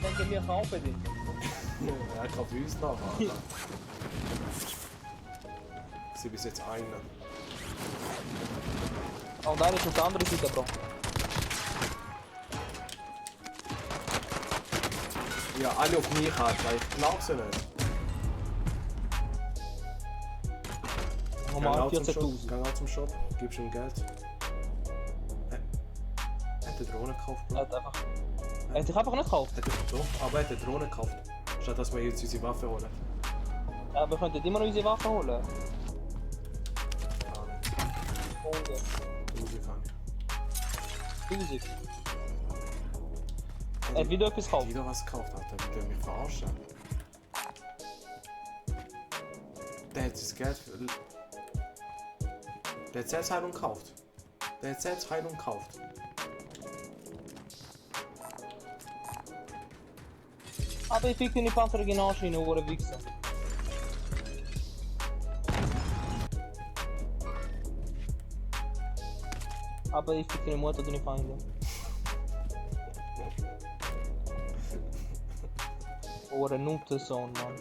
Dann denken wir kaufen dich. Ja, er kann bei uns nachher. Ich sehe bis jetzt einen. Oh, und einer ist auf der anderen Seite, Bro. Ja, alle auf mich halt, weil ich glaube sie nicht. Nochmal Geh 14.000. auch zum Shop, gibst ihm Geld. Er hat eine Drohne gekauft, Er Bro. hat einfach... Er hat dich einfach nicht gekauft. Doch, aber er hat eine Drohne gekauft. Statt dass wir jetzt unsere Waffe holen. Ja, wir könnten immer noch unsere Waffen holen. Ja, Hunde. Musik kann ich. 1000. Er hat wieder etwas gekauft. Wieder was gekauft hat, der will mich verarschen. Der hat sein Geld für... Der hat Selbstheilung gekauft. Der hat Selbstheilung gekauft. Aber ich fick deine panzerige Arschschiene, wo er wichsen. Aber ich fick deine Mutter, deine Feinde. Oh, ein Nutte-Sohn, Mann.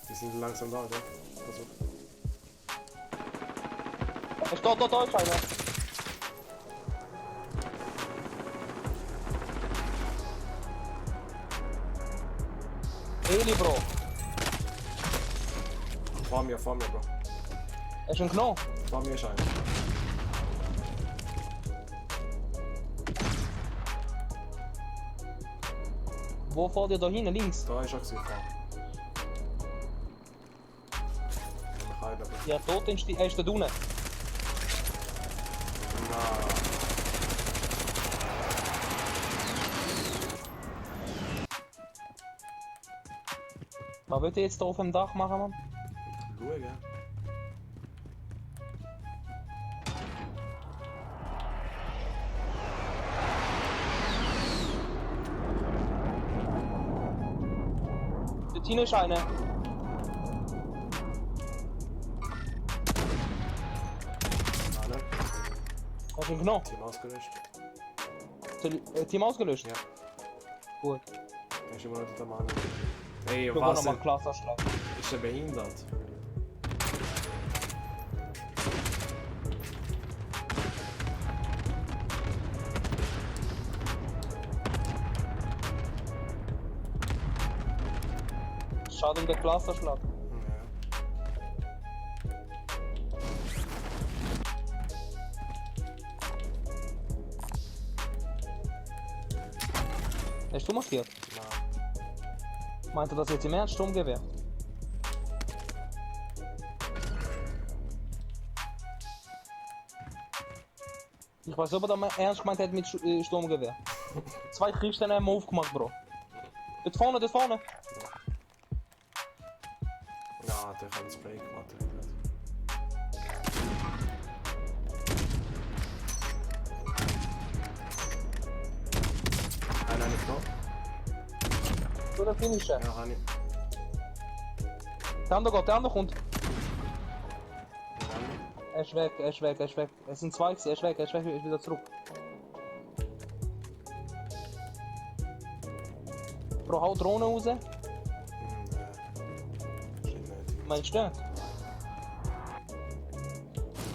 Die sind langsam da, oder? Also, Er steht da, ist einer. Eli, Bro. vor mir, Bro. Er ist ein Knopf. Vor mir ist einer. Wo fährt ihr da hinten, links? Da ist er gewesen, fahr. Ich heile, aber... Ja, dort ist er ist da unten. Nein. Was wollt ihr jetzt da auf dem Dach machen, Mann? Schau, ja. Dort hinten ist einer. Alle. Hast du einen Knopf? Team ausgelöscht. Team ausgelöscht? Ja. Gut. Er ist immer noch der Mann. Ey, Wir was? nochmal Klasse anschlagen. Ist er behindert? Schade um den Klassenschlag. Ja. Hast du markiert? Nein. Meint er das jetzt im Ernst? Sturmgewehr? Ich weiß nicht, ob er das ernst gemeint hat mit Sturmgewehr. Zwei Kisten haben wir aufgemacht, Bro. Dort vorne, dort vorne. Ja, der kann Spray gemacht. Einer nicht noch? Du den Finisher. Ja, habe ich. Der andere geht, der andere kommt. Ja, Er ist weg, er ist weg, er ist weg. Es sind zwei gewesen, er ist weg, er ist wieder zurück. Bro, hau Drohne raus. Stimmt nicht. Meinst du nicht?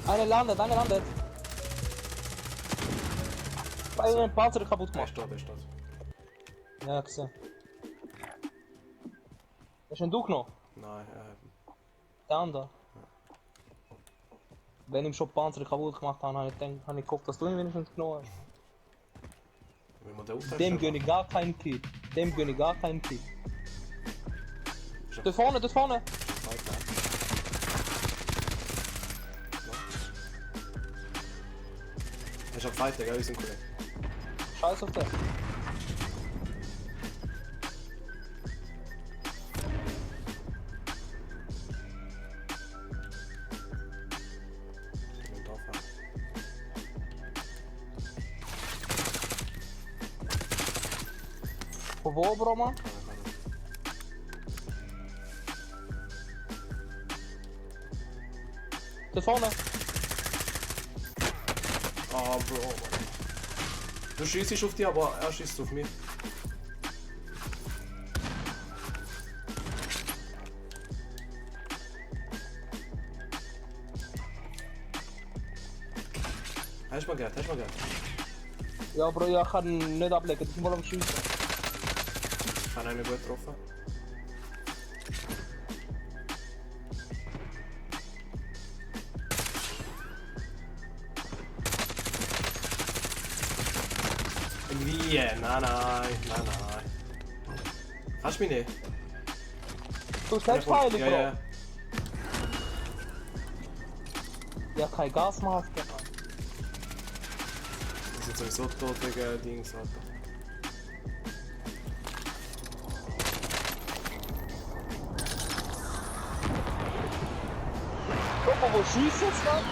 Einer landet, einer landet. Bei einem Panzer kaputt Der gemacht. ist da. Ja, gesehen. Hast du einen du noch? Nein, Der andere. Wenn ich schon Panzer kaputt gemacht habe, habe ich gehofft, dass du ihn wenigstens genommen hast. wenn man den Auftrag Dem gönne ich gar keinen Kill. Dem gönne ich gar keinen Kill. Da vorne, da vorne! Er ist am Fighten, gell, unser Kollege. Scheiß auf den. Ich bin drauf. Von wo, Bro, Mann? Da vorne! Oh, Bro. Du schießt auf dich, aber er schießt auf mich. Hast du mal gehört, hast du mal gehört? Ja, Bro, ja, ich kann ihn nicht ablegen, ich bin mal am Schiessen. Ich habe einen gut getroffen. Wie? Nein. Kannst du mich nicht? Du selbst heilig, Bro. Ja. Ja, kein Gasmaske, Mann. Wir sind sowieso tot wegen Dings, Alter. Guck mal, wo schießt jetzt, Mann?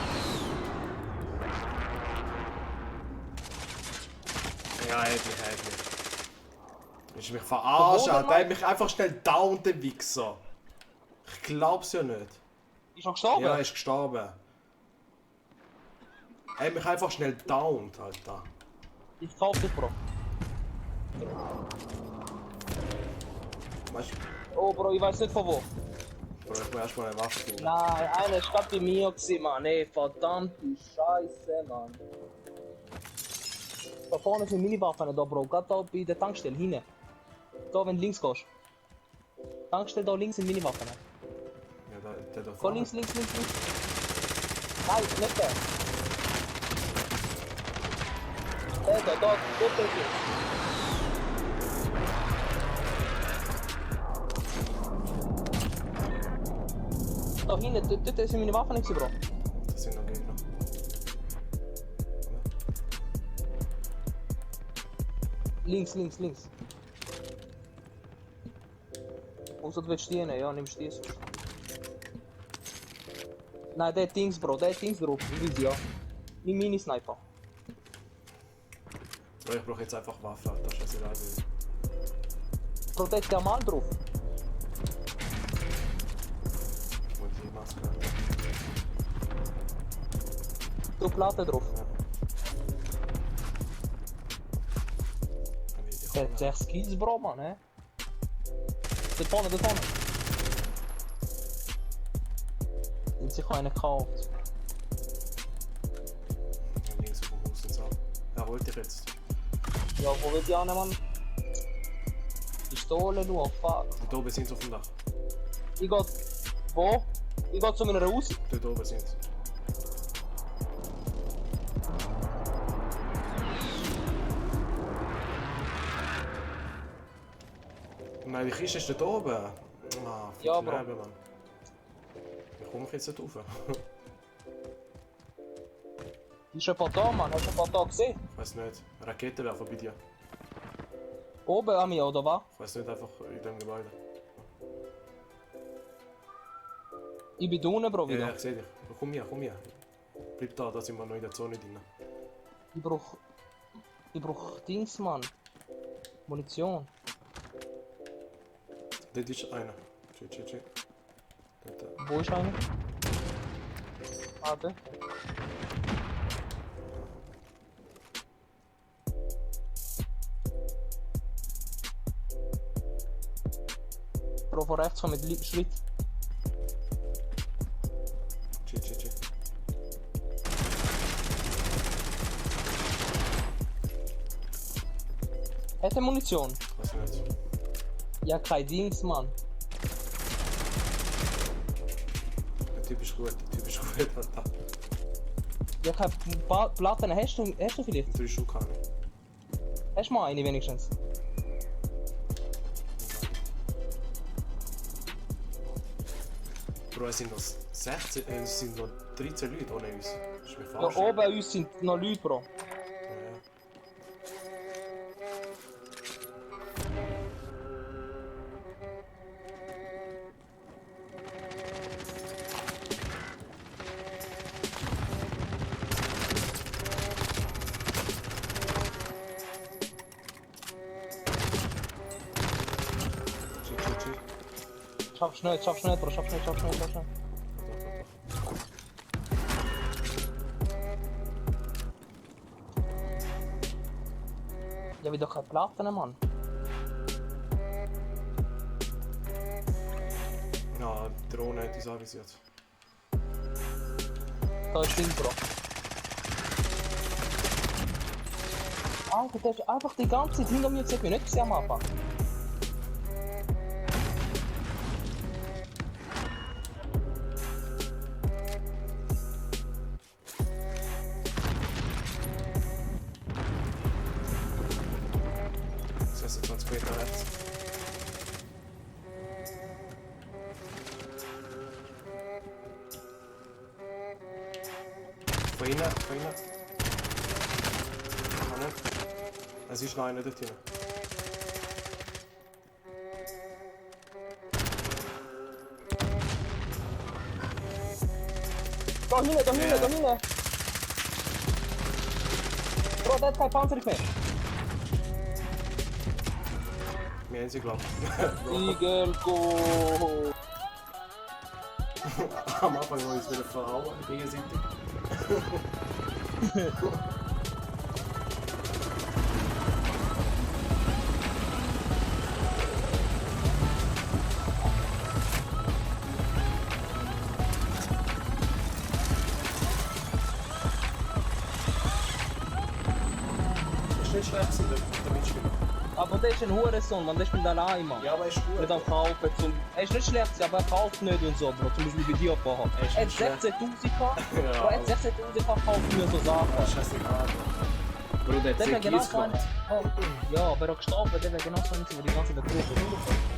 Ja, hat mich. Willst du mich verarschen? Wo denn, Der hat mich einfach schnell down, der Wichser. Ich glaub's ja nicht. Ist noch gestorben? Ja, er ist gestorben. Er hat mich einfach schnell downed, Alter. Ich kauf dich, Bro. Weißt du, Oh, Bro, ich weiß nicht von wo. Bro, ich muss erstmal eine Waffe finden. Nein, einer ist gerade bei mir gewesen, Mann. Ey, verdammte Scheiße, Mann. Da vorne sind Miniwaffen da, Bro. Gerade da bei der Tankstelle, hinten. Da, wenn du links gehst. Tankstelle da links sind Miniwaffen. Ja, der da Geh vorne. links. Nein, nicht der. Der, da, ist. Da hinten, dort sind meine Waffen nicht, Bro. Das sind noch Gegner. Links. Außer du willst stehen, ja, nimmst die sonst. Nein, der hat Dings, Bro, der hat Dings drauf, ich weiß ja. Nimm Mini-Sniper. Bro, ich brauche jetzt einfach Waffe, Alter. Scheißegal. Bro, der hat Diamant drauf. Ich muss die Maske. Du Platte drauf. Der hat 6 Kills, Bro, Mann, hä? Dort vorne. Den sich einer gekauft. Links auf dem Haus und so. Er holt dich jetzt. Ja, wo will die anderen, Mann? Pistole nur, fuck. Dort oben sind sie auf dem Dach. Ich geh... Wo? Ich geh zu meiner Haus. Dort oben sind sie. Nein, die Kiste ist dort oben. Ah, Ja, Bro. Mann. Wie komme ich jetzt nicht rauf? Ist ein paar da, Mann. Hast du ein paar da gesehen? Ich weiß nicht. Raketenwerfer bei dir. Oben an mir, oder was? Ich weiß nicht, einfach in dem Gebäude. Ich bin da unten, Bro, wieder. Ja, ich sehe dich. Komm hier. Bleib da sind wir noch in der Zone drin. Ich brauch Dings, Mann. Munition. Dort ist einer. Chill. Dort. Wo ist einer? Warte. Bro, von rechts kommt mit Schritt. Chill. Hat er Munition? Weiß nicht. Ja, kein Dings, Mann. Der Typ ist gut, Alter. Ja, keine Platten. Hast du vielleicht? 3 Stück habe ich. Hast du mal eine wenigstens? Bro, es sind noch 16, es sind noch 13 Leute ohne uns. Das ist mir Ja, falsch. oben an uns sind noch Leute, Bro. Ja. Chill. Schaffst nicht, Bro. Schaffst nicht. Ja, wieder keine Platten, Mann. Ja, die Drohne hat uns avisiert. Da ist Ding, Bro. Alter, der ist einfach die ganze Zeit hinter mir, das hat mich nicht gesehen am Anfang. Das ist 26 Meter rechts. Von innen, von innen. Kann nicht. Es ist noch einer dort drin. Da hinten, da hinten, da hinten! Bro, der hat keine Panzerung mehr. Wir haben sie, glaube Igel, go! Am Anfang wollen wir uns wieder verhauen, gegenseitig. Das ist nicht schlecht, der Mitspieler. Aber der ist ein Hurensohn, man, der spielt allein, Mann. Ja, aber ist gut. Nicht am Kaufen zum... Er ist nicht schlecht, aber er kauft nicht und so, Bro. Zum Beispiel bei dir vorher. Er ist Er hat nicht schlecht. 16.000 gehabt. Ja, Bro, er hat 16.000 verkauft mir so Sachen. Scheißegal. Bro, der hat Der wäre 10 genau Kills so ein... gemacht. Oh, ja, wäre er gestorben, der wäre genau so ein, der die ganze Zeit betrunken.